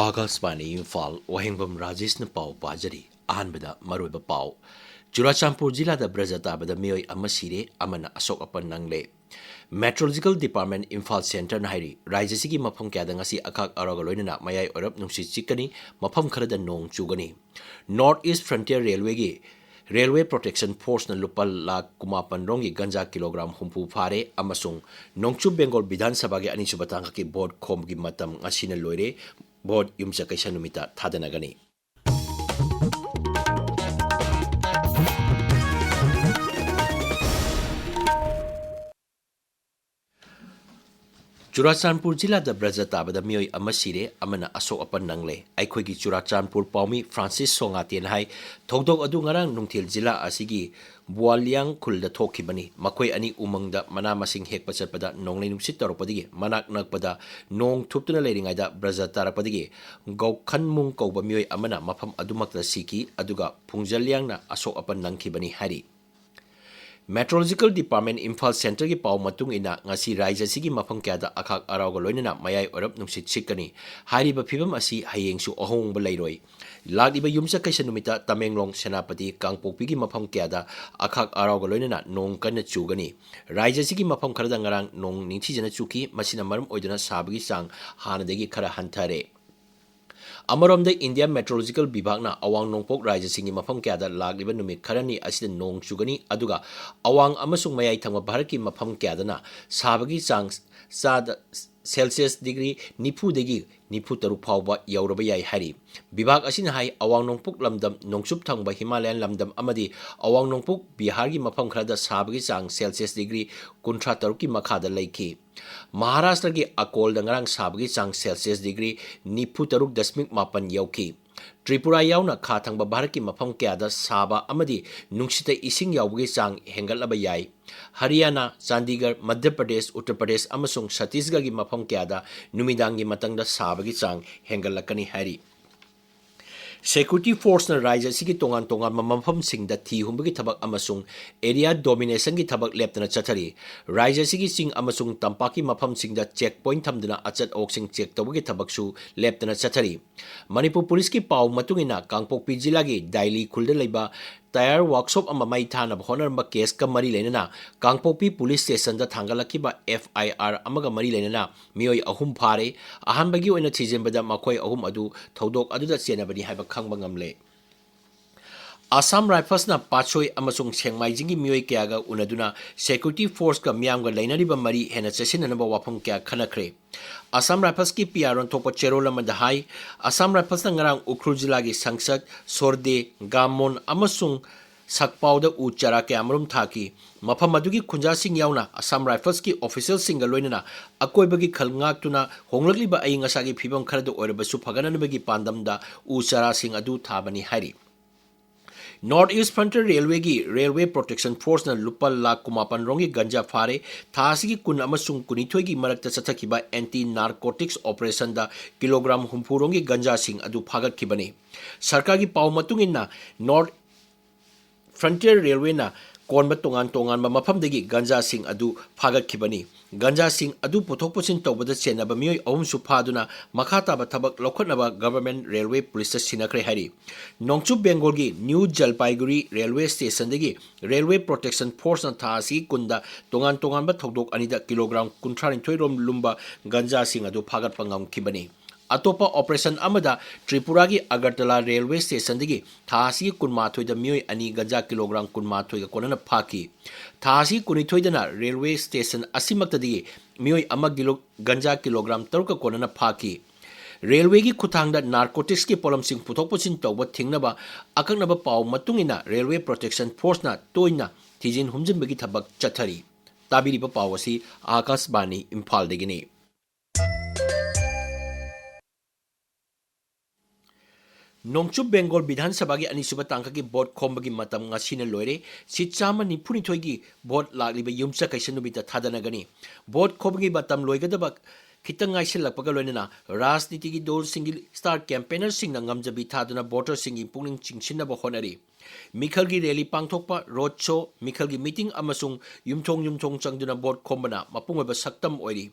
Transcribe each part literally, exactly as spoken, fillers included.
ꯑꯥꯀꯥꯁꯕꯥꯅꯤ ꯏꯝꯐꯥꯜ, ꯋꯥꯍꯦꯡꯕꯝ ꯔꯥꯖꯦꯁꯅ ꯄꯥꯎ ꯄꯥꯖꯔꯤ꯫ ꯑꯍꯥꯟꯕꯗ ꯃꯔꯨꯑꯣꯏꯕ ꯄꯥꯎ꯫ ꯆꯨꯔꯥꯆꯥꯟꯄꯨꯔ ꯖꯤꯂꯥꯗ ꯕ꯭ꯔꯖ ꯇꯥꯕꯗ ꯃꯤꯑꯣꯏ ꯑꯃ ꯁꯤꯔꯦ, ꯑꯃꯅ ꯑꯁꯣꯛ ꯑꯄꯟ ꯅꯪꯂꯦ꯫ Meteorological Department ꯏꯝꯐꯥꯜ ꯁꯦꯟꯇꯔꯅ ꯍꯥꯏꯔꯤ, ꯔꯥꯖ꯭ꯌꯁꯤꯒꯤ ꯃꯐꯝ ꯀꯌꯥꯗ ꯉꯁꯤ ꯑꯈꯥꯛ ꯑꯔꯥꯎꯒ ꯂꯣꯏꯅꯅ ꯃꯌꯥꯏ ꯑꯣꯏꯔꯞ ꯅꯨꯡꯁꯤꯠ ꯁꯤꯠꯀꯅꯤ, ꯃꯐꯝ ꯈꯔꯗ ꯅꯣꯡ ꯆꯨꯒꯅꯤ꯫ North East Frontier Railwayꯒꯤ Railway Protection Forceꯅ ꯂꯨꯄꯥ ꯂꯥꯈ ꯀꯨꯟꯃꯥꯄꯟ ꯔꯣꯝꯒꯤ ꯒꯟꯖꯥ ꯀꯤꯂꯣꯒ꯭ꯔꯥꯝ ꯍꯨꯝꯐꯨ ꯐꯥꯔꯦ ꯑꯃꯁꯨꯡ ꯅꯣꯡꯆꯨꯞ ꯕꯦꯡꯒꯣꯜ ꯕꯤꯙꯥꯟ ꯁꯚꯥꯒꯤ ꯑꯅꯤꯁꯨꯕ ꯇꯥꯡꯀꯛꯀꯤ ꯚꯣꯠ ꯈꯣꯝꯕꯒꯤ ꯃꯇꯝ ꯉꯁꯤꯅ ꯂꯣꯏꯔꯦ꯫ ꯚꯣꯠ ꯌꯨꯝꯁꯀꯩꯁ ꯅꯨꯃꯤꯠꯇ ꯊꯥꯗꯅꯒꯅꯤ꯫ ꯆꯨꯔꯥꯆꯥꯟꯄꯨꯔ ꯖꯤꯂꯥꯗ ꯕ꯭ꯔꯖ ꯇꯥꯕꯗ ꯃꯤꯑꯣꯏ ꯑꯃ ꯁꯤꯔꯦ, ꯑꯃꯅ ꯑꯁꯣꯛ ꯑꯄꯟ ꯅꯪꯂꯦ꯫ ꯑꯩꯈꯣꯏꯒꯤ ꯆꯨꯔꯥꯆꯥꯟꯄꯨꯔ ꯄꯥꯎꯃꯤ ꯐ꯭ꯔꯥꯟꯁꯤꯁ ꯁꯣꯉꯥꯇꯦꯅ ꯍꯥꯏ, ꯊꯧꯗꯣꯛ ꯑꯗꯨ ꯉꯔꯥꯡ ꯅꯨꯡꯊꯤꯜ ꯖꯤꯂꯥ ꯑꯁꯤꯒꯤ ꯕꯨꯋꯥꯂꯤꯌꯥꯡ ꯈꯨꯜꯗ ꯊꯣꯛꯈꯤꯕꯅꯤ꯫ ꯃꯈꯣꯏ ꯑꯅꯤ ꯎꯃꯪꯗ ꯃꯅꯥ ꯃꯁꯤꯡ ꯍꯦꯛꯄ ꯆꯠꯄꯗ ꯅꯣꯡꯂꯩ ꯅꯨꯡꯁꯤꯠ ꯇꯧꯔꯛꯄꯗꯒꯤ ꯃꯅꯥꯛ ꯅꯛꯄꯗ ꯅꯣꯡ ꯊꯨꯞꯇꯨꯅ ꯂꯩꯔꯤꯉꯩꯗ ꯕ꯭ꯔꯖ ꯇꯥꯔꯛꯄꯗꯒꯤ ꯒꯧꯈꯟꯃꯨꯡ ꯀꯧꯕ ꯃꯤꯑꯣꯏ ꯑꯃꯅ ꯃꯐꯝ ꯑꯗꯨꯃꯛꯇ ꯁꯤꯈꯤ, ꯑꯗꯨꯒ ꯐꯨꯡꯖꯂꯤꯌꯥꯡꯅ ꯑꯁꯣꯛ ꯑꯄꯟ ꯅꯪꯈꯤꯕꯅꯤ ꯍꯥꯏꯔꯤ꯫ Meteorological Department ꯏꯝꯐꯥꯜ ꯁꯦꯟꯇꯔꯒꯤ ꯄꯥꯎ ꯃꯇꯨꯡ ꯏꯟꯅ, ꯉꯁꯤ ꯔꯥꯖ꯭ꯌ ꯑꯁꯤꯒꯤ ꯃꯐꯝ ꯀꯌꯥꯗ ꯑꯈꯥꯛ ꯑꯔꯥꯎꯒ ꯂꯣꯏꯅꯅ ꯃꯌꯥꯏ ꯑꯣꯏꯔꯞ ꯅꯨꯡꯁꯤꯠ ꯁꯤꯠꯀꯅꯤ꯫ ꯍꯥꯏꯔꯤꯕ ꯐꯤꯕꯝ ꯑꯁꯤ ꯍꯌꯦꯡꯁꯨ ꯑꯍꯣꯡꯕ ꯂꯩꯔꯣꯏ꯫ ꯂꯥꯛꯂꯤꯕ ꯌꯨꯝꯁꯀꯩꯁ ꯅꯨꯃꯤꯠꯇ ꯇꯃꯦꯡꯂꯣꯡ, ꯁꯦꯅꯥꯄꯇꯤ, ꯀꯥꯡꯄꯣꯛꯄꯤꯒꯤ ꯃꯐꯝ ꯀꯌꯥꯗ ꯑꯈꯥꯛ ꯑꯔꯥꯎꯒ ꯂꯣꯏꯅꯅ ꯅꯣꯡ ꯀꯟꯅ ꯆꯨꯒꯅꯤ꯫ ꯔꯥꯖ꯭ꯌ ꯑꯁꯤꯒꯤ ꯃꯐꯝ ꯈꯔꯗ ꯉꯔꯥꯡ ꯅꯣꯡ ꯅꯤꯡꯊꯤꯖꯅ ꯆꯨꯈꯤ, ꯃꯁꯤꯅ ꯃꯔꯝ ꯑꯣꯏꯗꯨꯅ ꯁꯥꯕꯒꯤ ꯆꯥꯡ ꯍꯥꯟꯅꯗꯒꯤ ꯈꯔ ꯍꯟꯊꯔꯦ꯫ ꯑꯃꯔꯣꯝꯗ, ꯏꯟꯗꯤꯌꯥ ꯃꯦꯇ꯭ꯔꯣꯂꯣꯖꯤꯀꯦꯜ ꯕꯤꯚꯥꯒꯅ ꯑꯋꯥꯡ ꯅꯣꯡꯄꯣꯛ ꯔꯥꯖ꯭ꯌꯁꯤꯡꯒꯤ ꯃꯐꯝ ꯀꯌꯥꯗ ꯂꯥꯛꯂꯤꯕ ꯅꯨꯃꯤꯠ ꯈꯔꯅꯤ ꯑꯁꯤꯗ ꯅꯣꯡ ꯆꯨꯒꯅꯤ, ꯑꯗꯨꯒ ꯑꯋꯥꯡ ꯑꯃꯁꯨꯡ ꯃꯌꯥꯏ ꯊꯪꯕ ꯚꯥꯔꯠꯀꯤ ꯃꯐꯝ ꯀꯌꯥꯗꯅ ꯁꯥꯕꯒꯤ ꯆꯥꯡ ꯆꯥꯗ ꯁꯦꯜꯁꯤꯌꯁ ꯗꯤꯒ꯭ꯔꯤ ꯅꯤꯐꯨꯗꯒꯤ ꯅꯤꯐꯨ ꯇꯔꯨꯛ ꯐꯥꯎꯕ ꯌꯧꯔꯕ ꯌꯥꯏ ꯍꯥꯏꯔꯤ꯫ ꯕꯤꯚꯥꯒ ꯑꯁꯤꯅ ꯍꯥꯏ, ꯑꯋꯥꯡ ꯅꯣꯡꯄꯣꯛ ꯂꯝꯗꯝ, ꯅꯣꯡꯆꯨꯞ ꯊꯪꯕ ꯍꯤꯃꯥꯂꯌꯥꯟ ꯂꯝꯗꯝ ꯑꯃꯗꯤ ꯑꯋꯥꯡ ꯅꯣꯡꯄꯣꯛ ꯕꯤꯍꯥꯔꯒꯤ ꯃꯐꯝ ꯈꯔꯗ ꯁꯥꯕꯒꯤ ꯆꯥꯡ ꯁꯦꯜꯁꯤꯌꯁ ꯗꯤꯒ꯭ꯔꯤ ꯀꯨꯟꯊ꯭ꯔꯥ ꯇꯔꯨꯛꯀꯤ ꯃꯈꯥꯗ ꯂꯩꯈꯤ꯫ ꯃꯍꯥꯔꯥꯁꯇ꯭ꯔꯒꯤ ꯑꯀꯣꯜꯗ ꯉꯔꯥꯡ ꯁꯥꯕꯒꯤ ꯆꯥꯡ ꯁꯦꯜꯁꯤꯌꯁ ꯗꯤꯒ꯭ꯔꯤ ꯅꯤꯐꯨ ꯇꯔꯨꯛ ꯗꯁꯃꯤꯛ ꯃꯥꯄꯟ ꯌꯧꯈꯤ꯫ ꯇ꯭ꯔꯤꯄꯨꯔꯥ ꯌꯥꯎꯅ ꯈꯥ ꯊꯪꯕ ꯚꯥꯔꯠꯀꯤ ꯃꯐꯝ ꯀꯌꯥꯗ ꯁꯥꯕ ꯑꯃꯗꯤ ꯅꯨꯡꯁꯤꯠꯇ ꯏꯁꯤꯡ ꯌꯥꯎꯕꯒꯤ ꯆꯥꯡ ꯍꯦꯟꯒꯠꯂꯕ ꯌꯥꯏ꯫ ꯍꯔꯤꯌꯥꯅꯥ, ꯆꯥꯟꯗꯤꯒꯔ, ꯃꯙ꯭ꯌ ꯄ꯭ꯔꯗꯦꯁ, ꯎꯠꯇꯔ ꯄ꯭ꯔꯗꯦꯁ ꯑꯃꯁꯨꯡ ꯁꯠꯇꯤꯁꯒꯔꯒꯤ ꯃꯐꯝ ꯀꯌꯥꯗ ꯅꯨꯃꯤꯗꯥꯡꯒꯤ ꯃꯇꯝꯗ ꯁꯥꯕꯒꯤ ꯆꯥꯡ ꯍꯦꯟꯒꯠꯂꯛꯀꯅꯤ ꯍꯥꯏꯔꯤ꯫ Security forceꯅ ꯔꯥꯖ꯭ꯌ ꯑꯁꯤꯒꯤ ꯇꯣꯉꯥꯟ ꯇꯣꯉꯥꯟꯕ ꯃꯐꯝꯁꯤꯡꯗ ꯊꯤ ꯍꯨꯝꯕꯒꯤ ꯊꯕꯛ ꯑꯃꯁꯨꯡ area dominationꯒꯤ ꯊꯕꯛ ꯂꯦꯞꯇꯅ ꯆꯠꯊꯔꯤ꯫ ꯔꯥꯖ꯭ꯌ ꯑꯁꯤꯒꯤ ꯆꯤꯡ ꯑꯃꯁꯨꯡ ꯇꯝꯄꯥꯛꯀꯤ ꯃꯐꯝꯁꯤꯡꯗ check point ꯊꯝꯗꯨꯅ ꯑꯆꯠ ꯑꯋꯣꯛꯁꯤꯡ check ꯇꯧꯕꯒꯤ ꯊꯕꯛꯁꯨ ꯂꯦꯞꯇꯅ ꯆꯠꯊꯔꯤ꯫ ꯃꯅꯤꯄꯨꯔ ꯄꯨꯂꯤꯁꯀꯤ ꯄꯥꯎ ꯃꯇꯨꯡ ꯏꯟꯅ, ꯀꯥꯡꯄꯣꯛꯄꯤ ꯖꯤꯂꯥꯒꯤ ꯗꯥꯏꯂꯤ ꯈꯨꯜꯗ ꯂꯩꯕ tyre workshop ꯑꯃ ꯃꯩ ꯊꯥꯅꯕ ꯍꯣꯠꯅꯔꯝꯕ caseꯀ ꯃꯔꯤ ꯂꯩꯅꯅ ꯀꯥꯡꯄꯣꯛꯄꯤ police stationꯗ ꯊꯥꯡꯒꯠꯂꯛꯈꯤꯕ F I R ꯑꯃꯒ ꯃꯔꯤ ꯂꯩꯅꯅ ꯃꯤꯑꯣꯏ ꯑꯍꯨꯝ ꯐꯥꯔꯦ꯫ ꯑꯍꯥꯟꯕꯒꯤ ꯑꯣꯏꯅ ꯊꯤꯖꯤꯟꯕꯗ ꯃꯈꯣꯏ ꯑꯍꯨꯝ ꯑꯗꯨ ꯊꯧꯗꯣꯛ ꯑꯗꯨꯗ ꯆꯦꯟꯅꯕꯅꯤ ꯍꯥꯏꯕ ꯈꯪꯕ ꯉꯝꯂꯦ꯫ Assam Riflesꯅ ꯄꯥꯠꯁꯣꯏ ꯑꯃꯁꯨꯡ ꯁꯦꯛꯃꯥꯏꯖꯤꯡꯒꯤ ꯃꯤꯑꯣꯏ ꯀꯌꯥꯒ ꯎꯅꯗꯨꯅ security forceꯀ ꯃꯤꯌꯥꯝꯒ ꯂꯩꯅꯔꯤꯕ ꯃꯔꯤ ꯍꯦꯟꯅ ꯆꯦꯠꯁꯤꯟꯅꯅꯕ ꯋꯥꯐꯝ ꯀꯌꯥ ꯈꯟꯅꯈ꯭ꯔꯦ꯫ Assam Riflesꯀꯤ P R ꯑꯣꯟꯊꯣꯛꯄ ꯆꯦꯔꯣꯜ ꯑꯃꯗ ꯍꯥꯏ, Assam Riflesꯅ ꯉꯔꯥꯡ ꯎꯈ꯭ꯔꯨꯜ ꯖꯤꯂꯥꯒꯤ ꯁꯪꯁꯠ, ꯁꯣꯔꯗꯦ, ꯒꯥꯃꯣꯟ ꯑꯃꯁꯨꯡ ꯁꯛꯄꯥꯎꯗ ꯎ ꯆꯥꯔꯥ ꯀꯌꯥꯃꯔꯨꯝ ꯊꯥꯈꯤ꯫ ꯃꯐꯝ ꯑꯗꯨꯒꯤ ꯈꯨꯟꯖꯥꯁꯤꯡ ꯌꯥꯎꯅ Assam Riflesꯀꯤ officialꯁꯤꯡꯒ ꯂꯣꯏꯅꯅ ꯑꯀꯣꯏꯕꯒꯤ ꯈꯜ ꯉꯥꯛꯇꯨꯅ ꯍꯣꯡꯂꯛꯂꯤꯕ ꯑꯏꯪ ꯑꯁꯥꯒꯤ ꯐꯤꯕꯝ ꯈꯔꯗ ꯑꯣꯏꯔꯕꯁꯨ ꯐꯒꯠꯅꯅꯕꯒꯤ ꯄꯥꯟꯗꯝꯗ ꯎ ꯆꯥꯔꯥꯁꯤꯡ ꯑꯗꯨ ꯊꯥꯕꯅꯤ ꯍꯥꯏꯔꯤ꯫ North East Frontier Railwayꯒꯤ Railway Protection Forceꯅ ꯂꯨꯄꯥ ꯂꯥꯈ ꯀꯨꯟꯃꯥꯄꯟ ꯔꯣꯝꯒꯤ ꯒꯟꯖꯥ ꯐꯥꯔꯦ꯫ ꯊꯥ ꯑꯁꯤꯒꯤ ꯀꯨꯟ ꯑꯃꯁꯨꯡ ꯀꯨꯟꯅꯤꯊꯣꯏꯒꯤ ꯃꯔꯛꯇ ꯆꯠꯊꯈꯤꯕ anti narcotics operationꯗ ꯀꯤꯂꯣꯒ꯭ꯔꯥꯝ ꯍꯨꯝꯐꯨ ꯔꯣꯝꯒꯤ ꯒꯟꯖꯥꯁꯤꯡ ꯑꯗꯨ ꯐꯥꯒꯠꯈꯤꯕꯅꯤ꯫ ꯁꯔꯀꯥꯔꯒꯤ ꯄꯥꯎ ꯃꯇꯨꯡ ꯏꯟꯅ, North Frontier Railwayꯅ ꯀꯣꯟꯕ ꯇꯣꯉꯥꯟ ꯇꯣꯉꯥꯟꯕ ꯃꯐꯝꯗꯒꯤ ꯒꯟꯖꯥꯁꯤꯡ ꯑꯗꯨ ꯐꯥꯒꯠꯈꯤꯕꯅꯤ꯫ ꯒꯟꯖꯥꯁꯤꯡ ꯑꯗꯨ ꯄꯨꯊꯣꯛ ꯄꯨꯁꯤꯟ ꯇꯧꯕꯗ ꯆꯦꯟꯅꯕ ꯃꯤꯑꯣꯏ ꯑꯍꯨꯝꯁꯨ ꯐꯥꯗꯨꯅ ꯃꯈꯥ ꯇꯥꯕ ꯊꯕꯛ ꯂꯧꯈꯠꯅꯕ Government Railway Policeꯇ ꯁꯤꯟꯅꯈ꯭ꯔꯦ ꯍꯥꯏꯔꯤ꯫ ꯅꯣꯡꯆꯨꯞ ꯕꯦꯡꯒꯣꯜꯒꯤ New Jalpaiguri Railway Stationꯗꯒꯤ Railway Protection Forceꯅ ꯊꯥ ꯑꯁꯤꯒꯤ ꯀꯨꯟꯗ ꯇꯣꯉꯥꯟ ꯇꯣꯉꯥꯟꯕ ꯊꯧꯗꯣꯛ ꯑꯅꯤꯗ ꯀꯤꯂꯣꯒ꯭ꯔꯥꯝ ꯀꯨꯟꯊ꯭ꯔꯥꯅꯤꯊꯣꯏ ꯔꯣꯝ ꯂꯨꯝꯕ ꯒꯟꯖꯥꯁꯤꯡ ꯑꯗꯨ ꯐꯥꯒꯠꯄ ꯉꯝꯈꯤꯕꯅꯤ꯫ ꯑꯇꯣꯞꯄ operation ꯑꯃꯗ ꯇ꯭ꯔꯤꯄꯨꯔꯥꯒꯤ ꯑꯒꯔꯇꯂꯥ Railway Stationꯗꯒꯤ ꯊꯥ ꯑꯁꯤꯒꯤ ꯀꯨꯟꯃꯥꯊꯣꯏꯗ ꯃꯤꯑꯣꯏ ꯑꯅꯤ ꯒꯟꯖꯥ ꯀꯤꯂꯣꯒ꯭ꯔꯥꯝ ꯀꯨꯟꯃꯥꯊꯣꯏꯒ ꯀꯣꯟꯅꯅ ꯐꯥꯈꯤ꯫ ꯊꯥ ꯑꯁꯤꯒꯤ ꯀꯨꯟꯅꯤꯊꯣꯏꯗꯅ railway station ꯑꯁꯤꯃꯛꯇꯗꯒꯤ ꯃꯤꯑꯣꯏ ꯑꯃ ꯒꯤꯂꯣ-, ꯒꯟꯖꯥ ꯀꯤꯂꯣꯒ꯭ꯔꯥꯝ ꯇꯔꯨꯛꯀ ꯀꯣꯟꯅꯅ ꯐꯥꯈꯤ꯫ Railwayꯒꯤ ꯈꯨꯠꯊꯥꯡꯗ narcoticsꯀꯤ ꯄꯣꯠꯂꯝꯁꯤꯡ ꯄꯨꯊꯣꯛ ꯄꯨꯁꯤꯟ ꯇꯧꯕ ꯊꯤꯡꯅꯕ ꯑꯀꯛꯅꯕ ꯄꯥꯎ ꯃꯇꯨꯡ ꯏꯟꯅ Railway Protection Forceꯅ ꯇꯣꯏꯅ ꯊꯤꯖꯤꯟ ꯍꯨꯝꯖꯤꯟꯕꯒꯤ ꯊꯕꯛ ꯆꯠꯊꯔꯤ꯫ ꯇꯥꯕꯤꯔꯤꯕ ꯄꯥꯎ ꯑꯁꯤ ꯑꯥꯀꯥꯁꯕꯥꯅꯤ ꯏꯝꯐꯥꯜꯗꯒꯤꯅꯤ꯫ ꯅꯣꯡꯆꯨꯞ ꯕꯦꯡꯒꯣꯜ ꯕꯤꯙꯥꯟ ꯁꯚꯥꯒꯤ ꯑꯅꯤꯁꯨꯕ ꯇꯥꯡꯀꯛꯀꯤ vote ꯈꯣꯝꯕꯒꯤ ꯃꯇꯝ ꯉꯁꯤꯅ ꯂꯣꯏꯔꯦ꯫ Seat ꯆꯥꯝꯃ ꯅꯤꯐꯨꯅꯤꯊꯣꯏꯒꯤ vote ꯂꯥꯛꯂꯤꯕ ꯌꯨꯝꯁꯀꯩꯁ ꯅꯨꯃꯤꯠꯇ ꯊꯥꯗꯅꯒꯅꯤ꯫ Vote ꯈꯣꯝꯕꯒꯤ ꯃꯇꯝ ꯂꯣꯏꯒꯗꯕ ꯈꯤꯇꯪ ꯉꯥꯏꯁꯤꯜꯂꯛꯄꯒ ꯂꯣꯏꯅꯅ ꯔꯥꯖꯅꯤꯇꯤꯒꯤ ꯗꯜꯁꯤꯡꯒꯤ star campaignerꯁꯤꯡꯅ ꯉꯝꯖꯕꯤ ꯊꯥꯗꯨꯅ voterꯁꯤꯡꯒꯤ ꯄꯨꯛꯅꯤꯡ ꯆꯤꯡꯁꯤꯟꯅꯕ ꯍꯣꯠꯅꯔꯤ꯫ ꯃꯤꯈꯜꯒꯤ rally ꯄꯥꯡꯊꯣꯛꯄ, road show, ꯃꯤꯈꯜꯒꯤ meeting ꯑꯃꯁꯨꯡ ꯌꯨꯝꯊꯣꯡ ꯌꯨꯝꯊꯣꯡ ꯆꯪꯗꯨꯅ vote ꯈꯣꯝꯕꯅ ꯃꯄꯨꯡ ꯑꯣꯏꯕ ꯁꯛꯇꯝ ꯑꯣꯏꯔꯤ꯫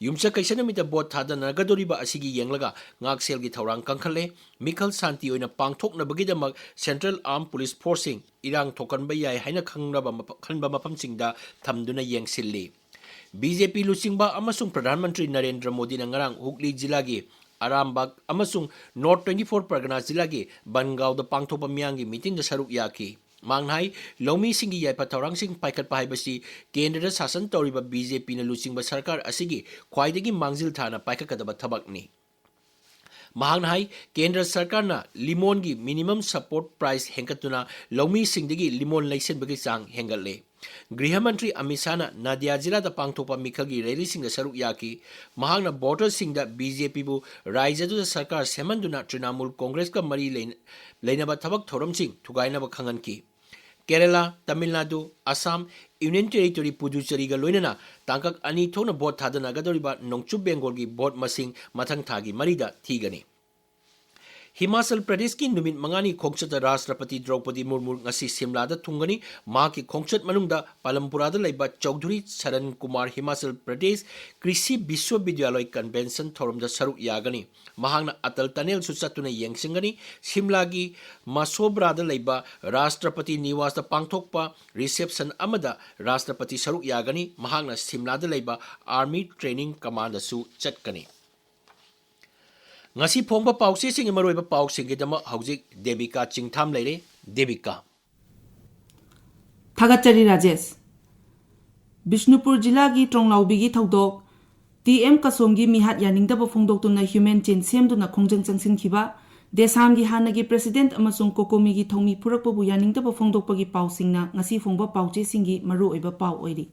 ꯌꯨꯝꯁꯀꯩꯁ ꯅꯨꯃꯤꯠꯇ vote ꯊꯥꯗꯅꯒꯗꯧꯔꯤꯕ ꯑꯁꯤꯒꯤ ꯌꯦꯡꯂꯒ ꯉꯥꯛꯁꯦꯜꯒꯤ ꯊꯧꯔꯥꯡ ꯀꯟꯈꯠꯂꯦ꯫ ꯃꯤꯈꯜ ꯁꯥꯟꯇꯤ ꯑꯣꯏꯅ ꯄꯥꯡꯊꯣꯛꯅꯕꯒꯤꯗꯃꯛ Central Armed Police Forceꯁꯤꯡ ꯏꯔꯥꯡ ꯊꯣꯛꯍꯟꯕ ꯌꯥꯏ ꯍꯥꯏꯅ ꯈꯪꯅꯕ ꯃꯐ-, ꯈꯟꯕ ꯃꯐꯝꯁꯤꯡꯗ ꯊꯝꯗꯨꯅ ꯌꯦꯡꯁꯤꯜꯂꯤ꯫ ꯕꯤ ꯖꯦ ꯄꯤ ꯂꯨꯆꯤꯡꯕ ꯑꯃꯁꯨꯡ ꯄ꯭ꯔꯙꯥꯟ ꯃꯟꯇ꯭ꯔꯤ ꯅꯔꯦꯟꯗ꯭ꯔ ꯃꯣꯗꯤꯅ ꯉꯔꯥꯡ ꯍꯨꯒꯂꯤ ꯖꯤꯂꯥꯒꯤ ꯑꯔꯥꯝꯕꯥꯒ ꯑꯃꯁꯨꯡ North twenty four Pargana ꯖꯤꯂꯥꯒꯤ ꯕꯟꯒꯥꯎꯗ ꯄꯥꯡꯊꯣꯛꯄ ꯃꯤꯌꯥꯝꯒꯤ meetingꯗ ꯁꯔꯨꯛ ꯌꯥꯈꯤ꯫ ꯃꯍꯥꯛꯅ ꯍꯥꯏ, ꯂꯧꯃꯤꯁꯤꯡꯒꯤ ꯌꯥꯏꯐ ꯊꯧꯔꯥꯡꯁꯤꯡ ꯄꯥꯏꯈꯠꯄ ꯍꯥꯏꯕꯁꯤ ꯀꯦꯟꯗ꯭ꯔꯗ ꯁꯥꯁꯟ ꯇꯧꯔꯤꯕ ꯕꯤ ꯖꯦ ꯄꯤꯅ ꯂꯨꯆꯤꯡꯕ ꯁꯔꯀꯥꯔ ꯑꯁꯤꯒꯤ ꯈ꯭ꯋꯥꯏꯗꯒꯤ ꯃꯥꯡꯖꯤꯜ ꯊꯥꯅ ꯄꯥꯏꯈꯠꯀꯗꯕ ꯊꯕꯛꯅꯤ꯫ ꯃꯍꯥꯛꯅ ꯍꯥꯏ, ꯀꯦꯟꯗ꯭ꯔ ꯁꯔꯀꯥꯔꯅ ꯂꯤꯃꯣꯟꯒꯤ minimum support price ꯍꯦꯟꯒꯠꯇꯨꯅ ꯂꯧꯃꯤꯁꯤꯡꯗꯒꯤ ꯂꯤꯃꯣꯟ ꯂꯩꯁꯤꯟꯕꯒꯤ ꯆꯥꯡ ꯍꯦꯟꯒꯠꯂꯦ꯫ ꯒ꯭ꯔꯤꯍ ꯃꯟꯇ꯭ꯔꯤ ꯑꯃꯤꯠ ꯁꯥꯍꯅ ꯅꯥꯗꯤꯌꯥ ꯖꯤꯂꯥꯗ ꯄꯥꯡꯊꯣꯛꯄ ꯃꯤꯈꯜꯒꯤ rallyꯁꯤꯡꯗ ꯁꯔꯨꯛ ꯌꯥꯈꯤ꯫ ꯃꯍꯥꯛꯅ voterꯁꯤꯡꯗ ꯕꯤ ꯖꯦ ꯄꯤꯕꯨ ꯔꯥꯖ꯭ꯌꯗꯨꯗ ꯁꯔꯀꯥꯔ ꯁꯦꯝꯍꯟꯗꯨꯅ ꯇ꯭ꯔꯤꯅꯥꯃꯨꯜ ꯀꯣꯡꯒ꯭ꯔꯦꯁꯀ ꯃꯔꯤ ꯂꯩꯅ-, ꯂꯩꯅꯕ ꯊꯕꯛ ꯊꯧꯔꯝꯁꯤꯡ ꯊꯨꯒꯥꯏꯅꯕ ꯈꯪꯍꯟꯈꯤ꯫ ꯀꯦꯔꯂꯥ, ꯇꯥꯃꯤꯜ ꯅꯥꯗꯨ, ꯑꯁꯥꯝ, Union Territory ꯄꯨꯗꯨꯆꯦꯔꯤꯒ ꯂꯣꯏꯅꯅ ꯇꯥꯡꯀꯛ ꯑꯅꯤ ꯊꯣꯛꯅ vote ꯊꯥꯗꯅꯒꯗꯧꯔꯤꯕ ꯅꯣꯡꯆꯨꯞ ꯕꯦꯡꯒꯣꯜꯒꯤ vote ꯃꯁꯤꯡ ꯃꯊꯪ ꯊꯥꯒꯤ ꯃꯔꯤꯗ ꯊꯤꯒꯅꯤ꯫ ꯍꯤꯃꯥꯆꯜ ꯄ꯭ꯔꯗꯦꯁꯀꯤ ꯅꯨꯃꯤꯠ ꯃꯉꯥꯅꯤ ꯈꯣꯡꯆꯠꯇ ꯔꯥꯁꯇ꯭ꯔꯄꯇꯤ ꯗ꯭ꯔꯧꯄꯗꯤ ꯃꯨꯔꯃꯨ ꯉꯁꯤ ꯁꯤꯝꯂꯥꯗ ꯊꯨꯡꯒꯅꯤ꯫ ꯃꯍꯥꯛꯀꯤ ꯈꯣꯡꯆꯠ ꯃꯅꯨꯡꯗ ꯄꯥꯂꯝꯄꯨꯔꯥꯗ ꯂꯩꯕ ꯆꯧꯙꯨꯔꯤ ꯁꯔꯟ ꯀꯨꯃꯥꯔ ꯍꯤꯃꯥꯆꯜ ꯄ꯭ꯔꯗꯦꯁ ꯀ꯭ꯔꯤꯁꯤ ꯕꯤꯁ꯭ꯋꯕꯤꯗ꯭ꯌꯥꯂꯣꯏ convention ꯊꯧꯔꯝꯗ ꯁꯔꯨꯛ ꯌꯥꯒꯅꯤ꯫ ꯃꯍꯥꯛꯅ ꯑꯇꯜ tunnelꯁꯨ ꯆꯠꯇꯨꯅ ꯌꯦꯡꯁꯤꯟꯒꯅꯤ꯫ ꯁꯤꯝꯂꯥꯒꯤ ꯃꯁꯣꯕ꯭ꯔꯥꯗ ꯂꯩꯕ ꯔꯥꯁꯇ꯭ꯔꯄꯇꯤ ꯅꯤꯋꯥꯁꯇ ꯄꯥꯡꯊꯣꯛꯄ reception ꯑꯃꯗ ꯔꯥꯁꯇ꯭ꯔꯄꯇꯤ ꯁꯔꯨꯛ ꯌꯥꯒꯅꯤ꯫ ꯃꯍꯥꯛꯅ ꯁꯤꯝꯂꯥꯗ ꯂꯩꯕ Army Training Commandꯗꯁꯨ ꯆꯠꯀꯅꯤ꯫ ꯉꯁꯤ ꯐꯣꯡꯕ ꯄꯥꯎꯆꯦꯁꯤꯡꯒꯤ ꯃꯔꯨꯑꯣꯏꯕ ꯄꯥꯎꯁꯤꯡꯒꯤꯗꯃꯛ ꯍꯧꯖꯤꯛ ꯗꯦꯕꯤꯀꯥ ꯆꯤꯡꯊꯥꯝ ꯂꯩꯔꯦ꯫ ꯗꯦꯕꯤꯀꯥ꯫ ꯊꯥꯒꯠꯆꯔꯤ ꯔꯥꯖꯦꯁ꯫ ꯕꯤꯁꯅꯨꯄꯨꯔ ꯖꯤꯂꯥꯒꯤ ꯇ꯭ꯔꯣꯡꯂꯥꯎꯕꯤꯒꯤ ꯊꯧꯗꯣꯛ, ꯇꯤ ꯑꯦꯝ ꯀꯁꯣꯝꯒꯤ ꯃꯤꯍꯥꯠ ꯌꯥꯅꯤꯡꯗꯕ ꯐꯣꯡꯗꯣꯛꯇꯨꯅ human chain ꯁꯦꯝꯗꯨꯅ ꯈꯣꯡꯖꯪ ꯆꯪꯁꯤꯟꯈꯤꯕ, ꯗꯦꯁꯥꯝꯒꯤ ꯍꯥꯟꯅꯒꯤ president ꯑꯃꯁꯨꯡ ꯀꯣꯀꯣꯃꯤꯒꯤ ꯊꯧꯃꯤ ꯐꯨꯔꯛꯄꯕꯨ ꯌꯥꯅꯤꯡꯗꯕ ꯐꯣꯡꯗꯣꯛꯄꯒꯤ ꯄꯥꯎꯁꯤꯡꯅ ꯉꯁꯤ ꯐꯣꯡꯕ ꯄꯥꯎꯆꯦꯁꯤꯡꯒꯤ ꯃꯔꯨꯑꯣꯏꯕ ꯄꯥꯎ ꯑꯣꯏꯔꯤ꯫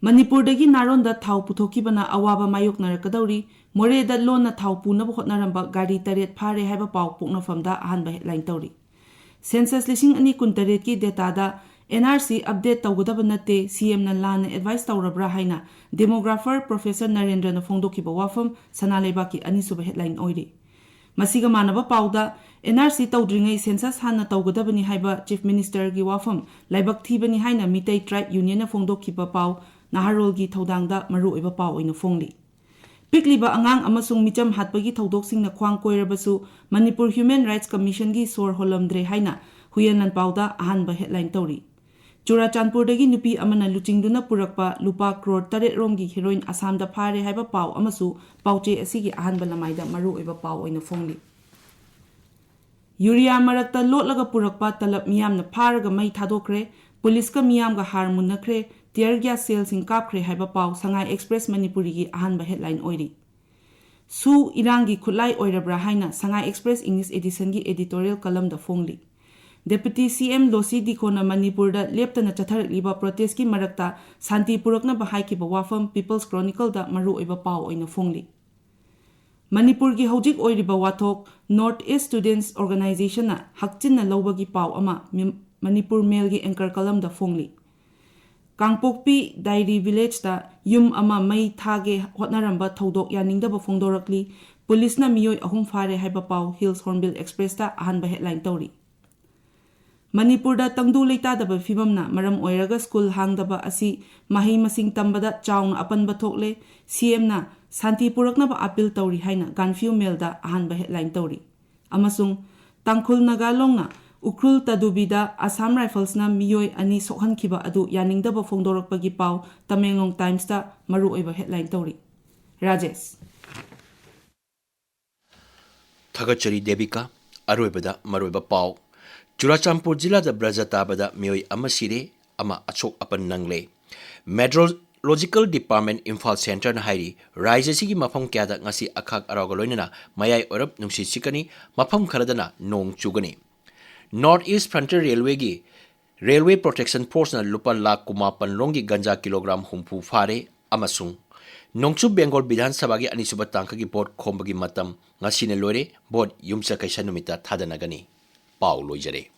ꯃꯅꯤꯄꯨꯔꯗꯒꯤ ꯅꯥꯔꯣꯟꯗ ꯊꯥꯎ ꯄꯨꯊꯣꯛꯈꯤꯕꯅ ꯑꯋꯥꯕ ꯃꯥꯌꯣꯛꯅꯔꯛꯀꯗꯧꯔꯤ꯫ ꯃꯣꯔꯦꯗ ꯂꯣꯟꯅ ꯊꯥꯎ ꯄꯨꯅꯕ ꯍꯣꯠꯅꯔꯝꯕ ꯒꯥꯔꯤ ꯇꯔꯦꯠ ꯐꯥꯔꯦ ꯍꯥꯏꯕ ꯄꯥꯎ ꯄꯣꯛꯅꯐꯝꯗ ꯑꯍꯥꯟꯕ headline ꯇꯧꯔꯤ꯫ Census ꯂꯤꯁꯤꯡ ꯑꯅꯤ ꯀꯨꯟꯇꯔꯦꯠꯀꯤ dataꯗ ꯑꯦꯟ ꯑꯥꯔ ꯁꯤ ꯑꯞꯗꯦꯠ ꯇꯧꯒꯗꯕ ꯅꯠꯇꯦ, ꯁꯤ ꯑꯦꯝꯅ ꯂꯥꯟꯅ ꯑꯦꯗꯚꯥꯏꯁ ꯇꯧꯔꯕ꯭ꯔꯥ ꯍꯥꯏꯅ ꯗꯦꯃꯣꯒ꯭ꯔꯥꯐꯔ ꯄ꯭ꯔꯣꯐꯦꯁꯔ ꯅꯔꯦꯟꯗ꯭ꯔꯅ ꯐꯣꯡꯗꯣꯛꯈꯤꯕ ꯋꯥꯐꯝ ꯁꯅꯥ ꯂꯩꯕꯥꯛꯀꯤ ꯑꯅꯤꯁꯨꯕ ꯍꯦꯗꯂꯥꯏꯟ ꯑꯣꯏꯔꯤ꯫ ꯃꯁꯤꯒ ꯃꯥꯟꯅꯕ ꯄꯥꯎꯗ, ꯑꯦꯟ ꯑꯥꯔ ꯁꯤ ꯇꯧꯗ꯭ꯔꯤꯉꯩ ꯁꯦꯟꯁꯁ ꯍꯥꯟꯅ ꯇꯧꯒꯗꯕꯅꯤ ꯍꯥꯏꯕ ꯆꯤꯐ ꯃꯤꯅꯤꯁꯇꯔꯒꯤ ꯋꯥꯐꯝ ꯂꯥꯏꯕꯛ ꯊꯤꯕꯅꯤ ꯍꯥꯏꯅ ꯃꯤꯇꯩ ꯇ꯭ꯔꯥꯏꯕ ꯌꯨꯅꯤꯌꯟꯅ ꯐꯣꯡꯗꯣꯛꯈꯤꯕ ꯄꯥꯎ ꯅꯍꯥꯔꯣꯜꯒꯤ ꯊꯧꯗꯥꯡꯗ ꯃꯔꯨꯑꯣꯏꯕ ꯄꯥꯎ ꯑꯣꯏꯅ ꯐꯣꯡꯂꯤ꯫ ꯄꯤꯛꯂꯤꯕ ꯑꯉꯥꯡ ꯑꯃꯁꯨꯡ ꯃꯤꯆꯝ ꯍꯥꯠꯄꯒꯤ ꯊꯧꯗꯣꯛꯁꯤꯡꯅ ꯈ꯭ꯋꯥꯡ ꯀꯣꯏꯔꯕꯁꯨ ꯃꯅꯤꯄꯨꯔ ꯍ꯭ꯌꯨꯃꯦꯟ ꯔꯥꯏꯠꯁ ꯀꯃꯤꯁꯟꯒꯤ ꯁꯣꯔ ꯍꯣꯜꯂꯝꯗ꯭ꯔꯦ ꯍꯥꯏꯅ ꯍꯨꯏꯌꯦꯟ ꯂꯥꯟꯄꯥꯎꯗ ꯑꯍꯥꯟꯕ ꯍꯦꯗꯂꯥꯏꯟ ꯇꯧꯔꯤ꯫ ꯆꯨꯔꯥꯆꯥꯟꯄꯨꯔꯗꯒꯤ ꯅꯨꯄꯤ ꯑꯃꯅ ꯂꯨꯆꯤꯡꯗꯨꯅ ꯄꯨꯔꯛꯄ ꯂꯨꯄꯥ ꯀ꯭ꯔꯣꯔ ꯇꯔꯦꯠ ꯔꯣꯝꯒꯤ ꯍꯦꯔꯣꯏꯟ ꯑꯁꯥꯝꯗ ꯐꯥꯔꯦ ꯍꯥꯏꯕ ꯄꯥꯎ ꯑꯃꯁꯨ ꯄꯥꯎꯆꯦ ꯑꯁꯤꯒꯤ ꯑꯍꯥꯟꯕ ꯂꯃꯥꯏꯗ ꯃꯔꯨꯑꯣꯏꯕ ꯄꯥꯎ ꯑꯣꯏꯅ ꯐꯣꯡꯂꯤ꯫ ꯌꯨꯔꯤꯌꯥ ꯃꯔꯛꯇ ꯂꯣꯠꯂꯒ ꯄꯨꯔꯛꯄ ꯇꯂꯕ ꯃꯤꯌꯥꯝꯅ ꯐꯥꯔꯒ ꯃꯩ ꯊꯥꯗꯣꯛꯈ꯭ꯔꯦ, ꯄꯨꯂꯤꯁꯀ ꯃꯤꯌꯥꯝꯒ ꯍꯥꯔ ꯃꯨꯟꯅꯈ꯭ꯔꯦ, ꯇꯤꯌꯔ ꯒ꯭ꯌꯥꯁ ꯁꯦꯜꯁꯤꯡ ꯀꯥꯞꯈ꯭ꯔꯦ ꯍꯥꯏꯕ ꯄꯥꯎ ꯁꯉꯥꯏ ꯑꯦꯛꯁꯄ꯭ꯔꯦꯁ ꯃꯅꯤꯄꯨꯔꯤꯒꯤ ꯑꯍꯥꯟꯕ ꯍꯦꯗꯂꯥꯏꯟ ꯑꯣꯏꯔꯤ꯫ ꯁꯨ ꯏꯔꯥꯡꯒꯤ ꯈꯨꯠꯂꯥꯏ ꯑꯣꯏꯔꯕ꯭ꯔꯥ ꯍꯥꯏꯅ ꯁꯉꯥꯏ ꯑꯦꯛꯁꯄ꯭ꯔꯦꯁ ꯏꯪꯂꯤꯁ ꯑꯦꯗꯤꯁꯟꯒꯤ ꯑꯦꯗꯤꯇꯣꯔꯤꯌꯦꯜ ꯀꯂꯝꯗ ꯐꯣꯡꯂꯤ꯫ ꯗꯦꯄꯨꯇꯤ ꯁꯤ ꯑꯦꯝ ꯂꯣꯁꯤ ꯗꯤꯈꯣꯅ ꯃꯅꯤꯄꯨꯔꯗ ꯂꯦꯞꯇꯅ ꯆꯠꯊꯔꯛꯂꯤꯕ ꯄ꯭ꯔꯣꯇꯦꯁꯀꯤ ꯃꯔꯛꯇ ꯁꯥꯟꯇꯤ ꯄꯨꯔꯛꯅꯕ ꯍꯥꯏꯈꯤꯕ ꯋꯥꯐꯝ ꯄꯤꯄꯜꯁ ꯀ꯭ꯔꯣꯅꯤꯀꯜꯗ ꯃꯔꯨꯑꯣꯏꯕ ꯄꯥꯎ ꯑꯣꯏꯅ ꯐꯣꯡꯂꯤ꯫ ꯃꯅꯤꯄꯨꯔꯒꯤ ꯍꯧꯖꯤꯛ ꯑꯣꯏꯔꯤꯕ ꯋꯥꯊꯣꯛ ꯅꯣꯔꯠ ꯏꯁ ꯁ꯭ꯇꯨꯗꯦꯟꯠꯁ ꯑꯣꯔꯒꯅꯥꯏꯖꯦꯁꯟꯅ ꯍꯛꯆꯤꯟꯅ ꯂꯧꯕꯒꯤ ꯄꯥꯎ ꯑꯃ ꯃꯤ-, ꯃꯅꯤꯄꯨꯔ ꯃꯦꯜꯒꯤ ꯑꯦꯡꯀꯔ ꯀꯂꯝꯗ ꯐꯣꯡꯂꯤ꯫ ꯀꯥꯡꯄꯣꯛꯄꯤ ꯗꯥꯏꯔꯤ ꯚꯤꯂꯦꯖꯇ ꯌꯨꯝ ꯑꯃ ꯃꯩ ꯊꯥꯒꯦ ꯍꯣꯠꯅꯔꯝꯕ ꯊꯧꯗꯣꯛ ꯌꯥꯅꯤꯡꯗꯕ ꯐꯣꯡꯗꯣꯔꯛꯂꯤ꯫ ꯄꯨꯂꯤꯁꯅ ꯃꯤꯑꯣꯏ ꯑꯍꯨꯝ ꯐꯥꯔꯦ ꯍꯥꯏꯕ ꯄꯥꯎ ꯍꯤꯜꯁ ꯍꯣꯔꯟꯕꯤꯜ ꯑꯦꯛꯁꯄ꯭ꯔꯦꯁꯇ ꯑꯍꯥꯟꯕ ꯍꯦꯗꯂꯥꯏꯟ ꯇꯧꯔꯤ꯫ ꯃꯅꯤꯄꯨꯔꯗ ꯇꯪꯗꯨ ꯂꯩꯇꯥꯗꯕ ꯐꯤꯕꯝꯅ ꯃꯔꯝ ꯑꯣꯏꯔꯒ ꯁ꯭ꯀꯨꯜ ꯍꯥꯡꯗꯕ ꯑꯁꯤ ꯃꯍꯩ ꯃꯁꯤꯡ ꯇꯝꯕꯗ ꯆꯥꯎꯅ ꯑꯄꯟꯕ ꯊꯣꯛꯂꯦ, ꯁꯤ ꯑꯦꯝꯅ ꯁꯥꯟꯇꯤ ꯄꯨꯔꯛꯅꯕ ꯑꯥꯄꯤꯜ ꯇꯧꯔꯤ ꯍꯥꯏꯅ ꯒꯥꯟꯐꯤꯌꯨ ꯃꯦꯜꯗ ꯑꯍꯥꯟꯕ ꯍꯦꯗꯂꯥꯏꯟ ꯇꯧꯔꯤ꯫ ꯑꯃꯁꯨꯡ ꯇꯥꯡꯈꯨꯜ ꯅꯥꯒꯥ ꯂꯣꯡꯅ ꯎꯈ꯭ꯔꯨꯜ ꯇꯗꯨꯕꯤꯗ ꯑꯁꯥꯝ ꯔꯥꯏꯐꯜꯁꯅ ꯃꯤꯑꯣꯏ ꯑꯅꯤ ꯁꯣꯛꯍꯟꯈꯤꯕ ꯑꯗꯨ ꯌꯥꯅꯤꯡꯗꯕ ꯐꯣꯡꯗꯣꯔꯛꯄꯒꯤ ꯄꯥꯎ ꯇꯃꯦꯡꯂꯣꯡ ꯇꯥꯏꯝꯁꯇ ꯃꯔꯨꯑꯣꯏꯕ ꯍꯦꯗꯂꯥꯏꯟ ꯇꯧꯔꯤ꯫ ꯔꯥꯖꯦꯁ꯫ ꯊꯥꯒꯠꯆꯔꯤ ꯗꯦꯕꯤꯀꯥ꯫ ꯑꯔꯣꯏꯕꯗ ꯃꯔꯨꯑꯣꯏꯕ ꯄꯥꯎ꯫ ꯆꯨꯔꯥꯆꯥꯟꯄꯨꯔ ꯖꯤꯂꯥꯗ ꯕ꯭ꯔꯖ ꯇꯥꯕꯗ ꯃꯤꯑꯣꯏ ꯑꯃ ꯁꯤꯔꯦ, ꯑꯃ ꯑꯁꯣꯛ ꯑꯄꯟ ꯅꯪꯂꯦ꯫ ꯃꯦꯇ꯭ꯔꯣꯂꯣꯖꯤꯀꯦꯜ ꯗꯤꯄꯥꯔꯠꯃꯦꯟ ꯏꯝꯐꯥꯜ ꯁꯦꯟꯇꯔꯅ ꯍꯥꯏꯔꯤ, ꯔꯥꯖ꯭ꯌ ꯑꯁꯤꯒꯤ ꯃꯐꯝ ꯀꯌꯥꯗ ꯉꯁꯤ ꯑꯈꯥꯛ ꯑꯔꯥꯎꯒ ꯂꯣꯏꯅꯅ ꯃꯌꯥꯏ ꯑꯣꯏꯔꯞ ꯅꯨꯡꯁꯤꯠ ꯁꯤꯠꯀꯅꯤ, ꯃꯐꯝ ꯈꯔꯗꯅ ꯅꯣꯡ ꯆꯨꯒꯅꯤ꯫ ꯅꯣꯔꯠ ꯏꯁ ꯐ꯭ꯔꯟꯇꯤꯌꯔ ꯔꯦꯜꯋꯦꯒꯤ ꯔꯦꯜꯋꯦ ꯄ꯭ꯔꯣꯇꯦꯛꯁꯟ ꯐꯣꯔꯁꯅ ꯂꯨꯄꯥ ꯂꯥꯈ ꯀꯨꯟꯃꯥꯄꯟ ꯔꯣꯝꯒꯤ ꯒꯟꯖꯥ ꯀꯤꯂꯣꯒ꯭ꯔꯥꯝ ꯍꯨꯝꯐꯨ ꯐꯥꯔꯦ, ꯑꯃꯁꯨꯡ ꯅꯣꯡꯆꯨꯞ ꯕꯦꯡꯒꯣꯜ ꯕꯤꯙꯥꯟ ꯁꯚꯥꯒꯤ ꯑꯅꯤꯁꯨꯕ ꯇꯥꯡꯀꯛꯀꯤ ꯚꯣꯠ ꯈꯣꯝꯕꯒꯤ ꯃꯇꯝ ꯉꯁꯤꯅ ꯂꯣꯏꯔꯦ꯫ ꯚꯣꯠ ꯌꯨꯝꯁꯀꯩꯁ ꯅꯨꯃꯤꯠꯇ ꯊꯥꯗꯅꯒꯅꯤ꯫ ꯄꯥꯎ ꯂꯣꯏꯖꯔꯦ꯫